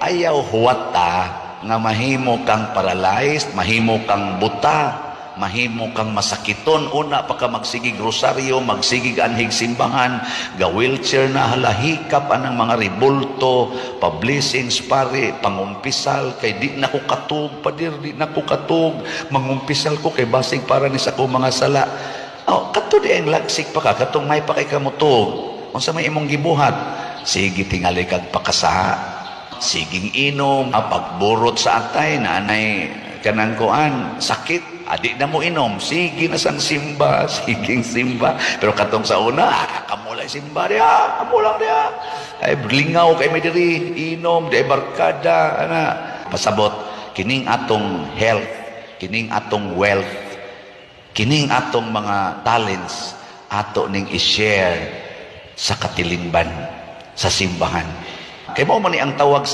Ayaw huwata nga mahimo kang paralyzed, mahimo kang buta, mahimo kang masakiton. Una pa ka magsigig rosaryo, magsigig anhig simbahan, ga wheelchair na, halahikap anang mga ribulto, pa-blessings pare, pangumpisal kay di na ko katug, padir, di na ko katug, mangumpisal ko kay basig para ni sa akong mga sala. Oh, kadto di ang lagsik pa ka, katong may pa kay kamutog. Unsa may imong gibuhat? Sige tingali kag pakasaha. Siging inom, pagburot sa atay, nanay kanang kuan, sakit, adi na mo inom, sige na sang simba, siging simba. Pero katong sa una, ah, kamo simba diha, kamo lang diha. Ay, lingaw kay may diri, inom, di barkada, ana. Pasabot, kining atong health, kining atong wealth, kining atong mga talents, ato ning i-share sa katilingban, sa simbahan. Kay mao man ni ang tawag sa